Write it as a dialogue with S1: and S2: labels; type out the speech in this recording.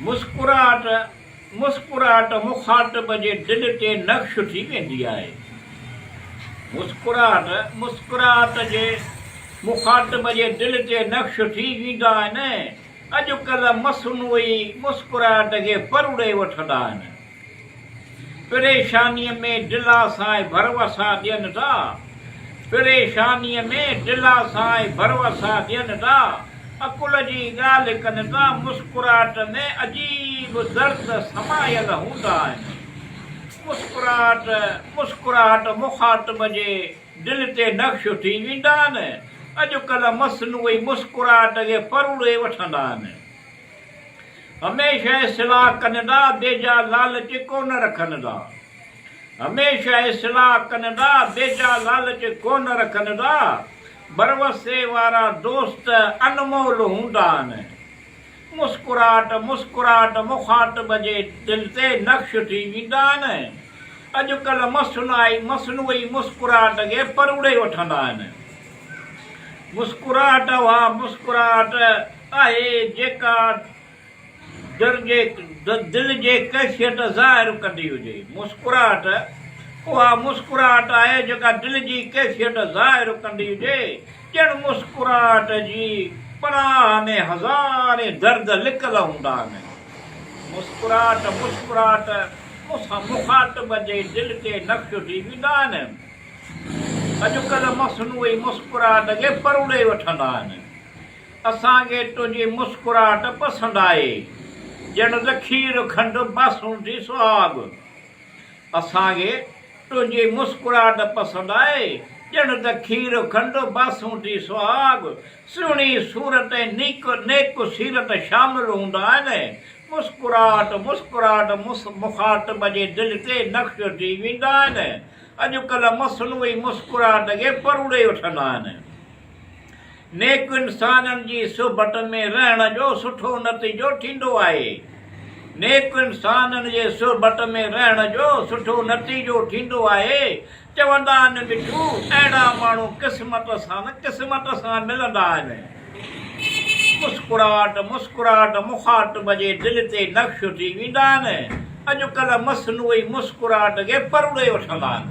S1: مسڪراهٽ، مسڪراهٽ مخاطب جي دل تي نقش ٿي ويندي آهي. مسڪراهٽ، مسڪراهٽ جي مخاطب جي دل تي نقش ٿي ويندا آهن. اڄڪلهه مصنوعي مسڪراهٽ کي پروڙي وٺندا آهن. پريشانيء ۾ دلاسا ۽ ڀروسا ڏين ٿا. پريشانيء ۾ دلاسا ۽ ڀروسا ڏين ٿا. عقل جي ڳالهه ڪن ٿا. مسڪراهٽ ۾ عجيب درد سمايل هوندا آهن. مسڪراهٽ مسڪراهٽ مخاطب جي دل تي نقش ٿي ويندا آهن. اڄڪلهه مصنوعي مسڪراهٽ کي پروڙي وٺندا آهن. هميشه اصلاح ڪندا، بيجا لالچ ڪونه رکندا. هميشه اصلاح ڪندا، بيجا لالچ ڪونه رکندا. ڀروسي وارا دوست انمول هوندا آهن. مسڪراهٽ مسڪراهٽ مخاطب جي دل تي نقش ٿي ويندا آهن. اڄڪلهه مصنوعي مصنوعي مسڪراهٽ کي پروڙي وٺندا آهن. مسڪراهٽ اها مسڪراهٽ آهي جيڪا در جي دل جي ڪيفيت ظاهر ڪندي هجي. مسڪراهٽ اها مسڪراهٽ آهي جيڪا دل جي ڪيفيت ظاهر ڪندي هجي. ڄڻ مسڪراهٽ جي پناهه ۾ هزارين درد لڪل هوندا آهن. مسڪراهٽ مسڪراهٽ مخاطب جي دل تي نقش ٿي ويندا آهن. اڄڪلهه مصنوعي مسڪراهٽ کي پروڙي وٺندا آهن. اسان کي تنهنجي مسڪراهٽ پسند آهي، ڄڻ ته کير کنڊ باسون ٿي سهاڳ. اسان کي تنهنجي مسڪراهٽ پسند آهي، ڄڻ ته کير کنڊ باسون ٿي سهاڳ. سهڻي صورت ۽ نيڪ نيڪ سيرت شامل هوندا آهن. مسڪراهٽ مسڪراهٽ مخاطب جي دل تي نقش ٿي ويندا آهن. اڄڪلهه مصنوعي مسڪراهٽ کي پروڙي وٺندا آهن. نيڪ انسانن جي صحبت ۾ رهڻ جو سٺو نتيجو ٿيندو آهي. نيڪ انسانن جي صحبت ۾ رهڻ جو سٺو نتيجو ٿيندو آهي. چوندا آهن مٺو اهڙا ماڻهو قسمت سان قسمت سان ملندا آهن. مسڪراهٽ مسڪراهٽ مخاطب جي دل تي نقش ٿي ويندا آهن. اڄڪلهه مصنوعي مسڪراهٽ کي پروڙي وٺندا آهن.